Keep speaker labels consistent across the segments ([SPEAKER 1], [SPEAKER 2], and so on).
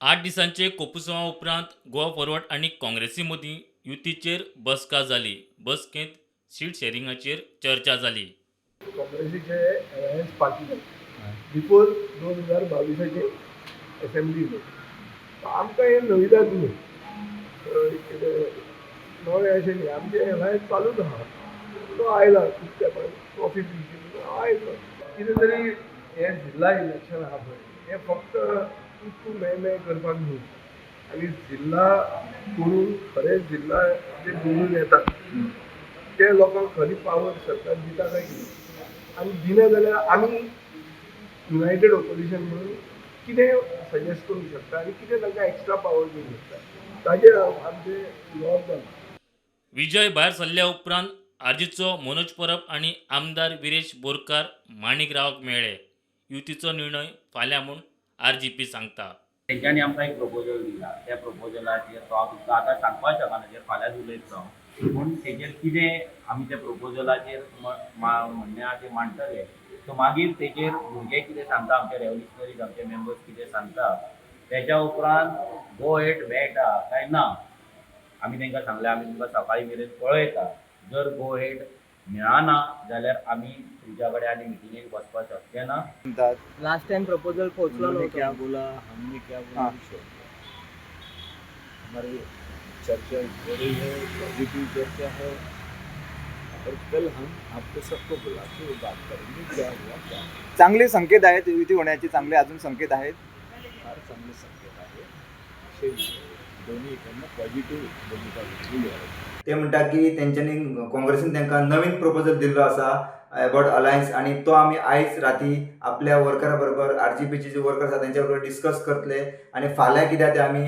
[SPEAKER 1] 8 दिसांचे कोपुसांवा उपरांत गोवा फॉरवर्ड आनी काँग्रेसी मदीं युतीचेर बसका जाली. बसकेंत सीट शेअरिंगाचेर चर्चा जाली.
[SPEAKER 2] काँग्रेसीचे अलायन्स पार्टी बिफोर 2022आचे असेंब्ली इलेक्शन. आमकां हें नविदाद न्हू, कितें नवें अशें न्ही. आमचें अलायन्स चालूच आहा. तो आयला खूब तेंपान कॉफी पिवची म्हणून हांव आयलो. कितें तरी हें जिल्ला इलेक्शन आहा पळय, हें फक्त तूं तूं मैं मैं करपाक न्हू आनी जिल्ला करून खरें जिल्ला जे निवडून येतात ते लोकांक खरी पावर सरकार दिता काय कितें आनी दिना जाल्यार आमी युनायटेड ओपोजिशन म्हणून कितें सजेस्ट करूंक शकता आनी कितें तांकां एक्स्ट्रा पावर दिवंक शकता, ताजेर आमचें उलोवप जालां.
[SPEAKER 1] विजय भायर सरल्या उपरांत आरजीचो मनोज परब आनी आमदार विरेश बोरकार माणिक रावाक मेळ्ळे. युतीचो निर्णय फाल्यां म्हूण आरजीपी सांगता.
[SPEAKER 3] तेंच्यांनी आमकां एक प्रपोजल दिला. त्या प्रपोजलाचेर तो हांव तुमकां आतां सांगपाक शकना, चेर फाल्यांच उलयतलो हांव. पूण तेजेर कितें आमी त्या प्रपोजलाचेर म्हणणें आहा तें मांडटले. सो मागीर तेजेर भुरगे कितें सांगता, आमचे रेवल्युशनरीज, आमचे मेंबर्स कितें सांगता, तेज्या उपरांत गो अहेड मेळटा काय ना. आमी तांकां सांगलें, आमी तुमकां सकाळी मेरेन पळयता. जर गो अहेड मेळना जाल्यार आमी तुमच्या कडेन आनी मिटिंगेक वचपाक शकचे ना.
[SPEAKER 4] लास्ट टाइम प्रपोजल पोहोचलो
[SPEAKER 5] उन्होंने क्या
[SPEAKER 4] नव्हतं.
[SPEAKER 5] बोला, हमने क्या बोला, छोड़ दिया. हमारी चर्चा हो रही है, पॉजिटिव चर्चा है और कल हम आपको सबको बुला के वो बात करेंगे, क्या हुआ क्या नहीं.
[SPEAKER 6] चांगले संकेत आहेत, युती होण्याचे चांगले अजून संकेत आहेत.
[SPEAKER 5] फार चांगले संकेत आहे असे दोन्हीकडनं पॉझिटिव्ह भूमिका घेतलेली आहे.
[SPEAKER 6] ते म्हणटा की तेंच्यांनी काँग्रेसीन तांकां नवीन प्रपोजल दिल्लो आसा अबाउट अलायन्स आनी तो आमी आयज राती आपल्या वर्करा बरोबर, आरजीपीचे जे वर्कर आसा तेंच्या बरोबर डिस्कस करतले आनी फाल्यां कितें तें आमी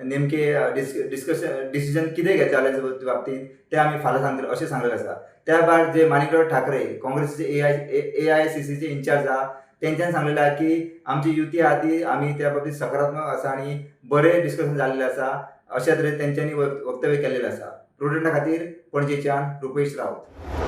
[SPEAKER 6] नेमके डिस्कशन डिसिजन कितें घेतले अलायन्स बाबतींत तें आमी फाल्यां सांगतले अशें सांगलेलें आसा. त्या भायर जे माणिकराव ठाकरे काँग्रेसीचे एआयसीसीचे इन्चार्ज आहा, तेंच्यांनी सांगलेलें आहा की आमची युती आहा ती आमी त्या बाबतींत सकारात्मक आसा आनी बरें डिस्कशन जाल्लें आसा, अशा तरेन तेंच्यांनी वक्तव्य केल्लेलें आसा. प्रुडंटा खातीर पणजेच्यान रुपेश राऊत.